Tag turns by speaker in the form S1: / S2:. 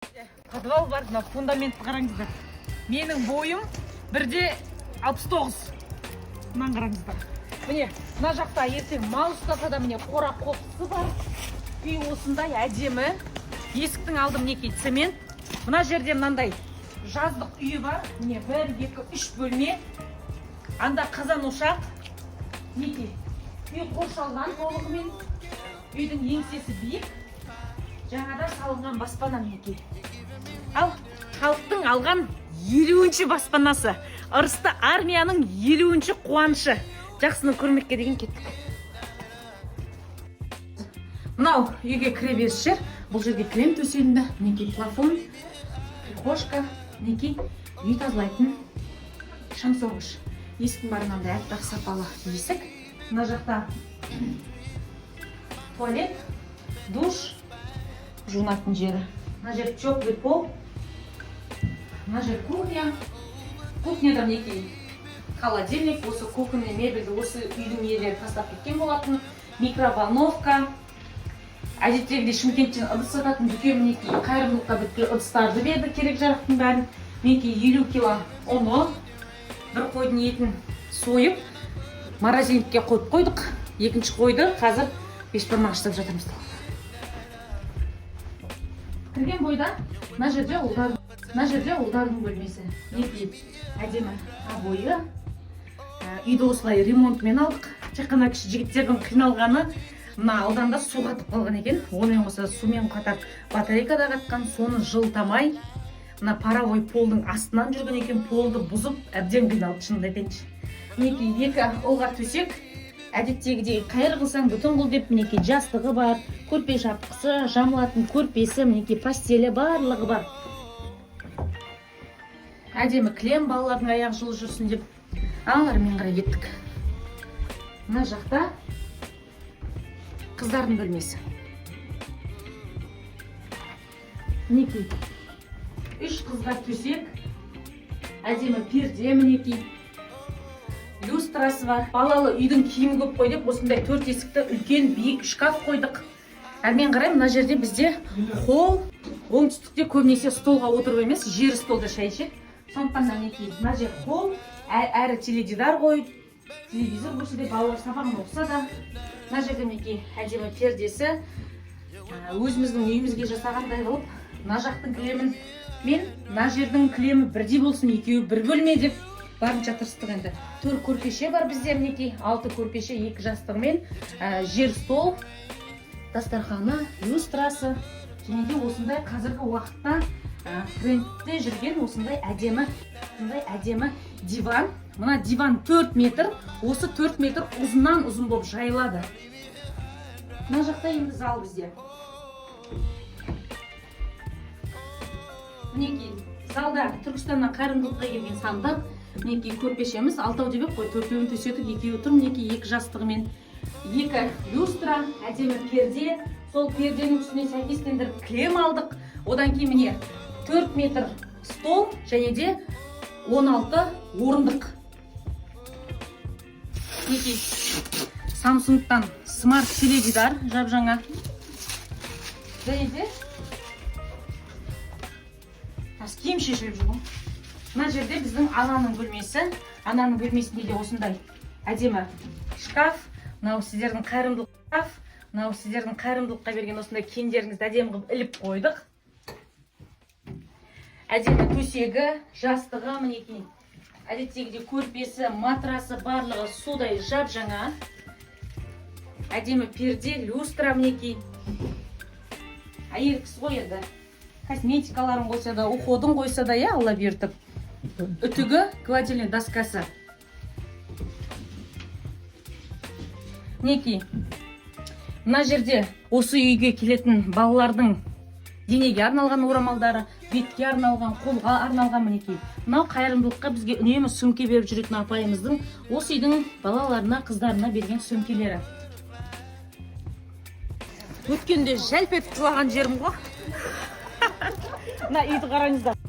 S1: Подвал бар, мына фундаментті қараңыздар. Менің бойым 1,69. Мынаны қараңыздар. Міне, мына жақта ертең мал ұстаса да, міне, қора қопсысы бар. Үй осындай әдемі. Есіктің алды, мінекей, цемент. Мына жерде мынандай жаздық үйі бар. Міне, бір, екі, үш бөлме. Анда қазан ошақ. Мінекей, үй қоршалған толығымен. Үйдің еңсесі биік. Жаңадан салынған баспана, мінекей. Ал халықтың алған 50-ші баспанасы. Ырысты армияның 50-ші қуанышы. Жақсыны көрмекке деген кеттік. Мынау үйге кіре беріс жер. Бұл жерге кілем төселінді. Мінекей, плафон, прихожка, мінекей, үй тазалайтын шаңсорғыш. Есіктің бәрі мынандай аппақ сапалы есік. Мына жақта туалет, душ, жуынатын жері. Мына жер теплый пол. Мына жер кухня. Кухняда, мінекей, холодильник, осы кухонный мебельді осы үйдің иелері тастап кеткен болатын. Микроволновка. Әдеттегідей Шымкенттен ыдыс сататын дүкен, мінекей, қайырымдылыққа бүткіл ыдыстарды берді, керек жарақтың бәрін. Мінекей, 50 кило ұны, бір қойдың етін сойып, морозильникке қойып қойдық. Екінші қойды қазір бешбармақ жасап жатырмыз. Кірген бойда мына жерде ұлдардың бөлмесі. Мінекей, әдемі обойы. Үйді осылай ремонтмен алдық. Тек қана кіші жігіттердің қиналғаны, мына ауданда су қатып қалған екен. Онымен қоса сумен қатар батарейка да қатқан, соны жылытамай мына паровой полдың астынан жүрген екен, полды бұзып әбден қиналды, шынымды айтайыншы. Мінекей, екі ұлға төсек. Әдеттегідей қайыр қылсаң, бүтін қыл деп, мінекей, жастығы бар, көрпе жапқысы, жамылатын көрпесі, мінекей, постелі, барлығы бар. Әдемі кілем, балалардың аяғы жылы жүрсін деп. Ал әрмен қарай кеттік. Мына жақта қыздардың бөлмесі. Мінекей, үш қызға төсек, әдемі перде, мінекей, люстрасы бар. Балалы үйдің киімі көп қой деп, осындай төрт есікті үлкен биік шкаф қойдық. Әрмен қарай мына жерде бізде холл. Оңтүстікте көбінесе столға отырып емес, жер столда шай ішеді. Сондықтан да, мінекей, мына жер холл, әрі теледидар қойып, телевизор көрсе де, балалар сабағын оқыса да. Мына жерде, мінекей, әдемі пердесі. Өзіміздің үйімізге жасағандай қылып, мына жақтың кілемін мен мына жердің кілемі бірдей болсын, екеуі бір бөлме деп барынша тырыстық енді. Төр көрпеше бар бізде, мінекей, алты көрпеше, екі жастығымен, жер стол, дастарханы, люстрасы және де осындай қазіргі уақытта трендте жүрген осындай әдемі диван. Мына диван 4 метр, осы 4 метр ұзыннан ұзын болып жайылады. Мына жақта енді зал бізде. Мінекей, залда Түркістаннан қайырымдылыққа келген сандық. Мінекей, көрпешеміз алтау деп ек қой, төртеуін төседік, екеуі тұр, мінекей, екі жастығымен. Екі люстра, әдемі перде, сол перденің үстіне сәйкестендіріп кілем алдық. Одан кейін, міне, 4 метр стол және де 16 орындық. Мінекей, Самсунгтан смарт теледидар, жап жаңа. Және де тас киім шешіліп жүр ғой. Мына жерде біздің ананың бөлмесі. Ананың бөлмесінде де осындай әдемі шкаф. Мынау сіздердің қайырымдылыққа берген осындай киімдеріңізді әдемі қылып іліп қойдық. Әдемі төсегі, жастығы, мінекей, әдеттегідей көрпесі, матрасы, барлығы судай жап жаңа. Әдемі перде, люстра, мінекей. Әйел кісі ғой енді, косметикаларын қойса да, уходын қойса да, иә, Алла бұйыртып. Үтігі, гладильный доскасы. Мінекей, мына жерде осы үйге келетін балалардың денеге арналған орамалдары, бетке арналған, қолға арналған, мінекей. Мынау қайырымдылыққа бізге үнемі сөмке беріп жүретін апайымыздың осы үйдің балаларына, қыздарына берген сөмкелері. Өткенде жәлп етіп жылаған жерім ғой. Мына үйді қараңыздар.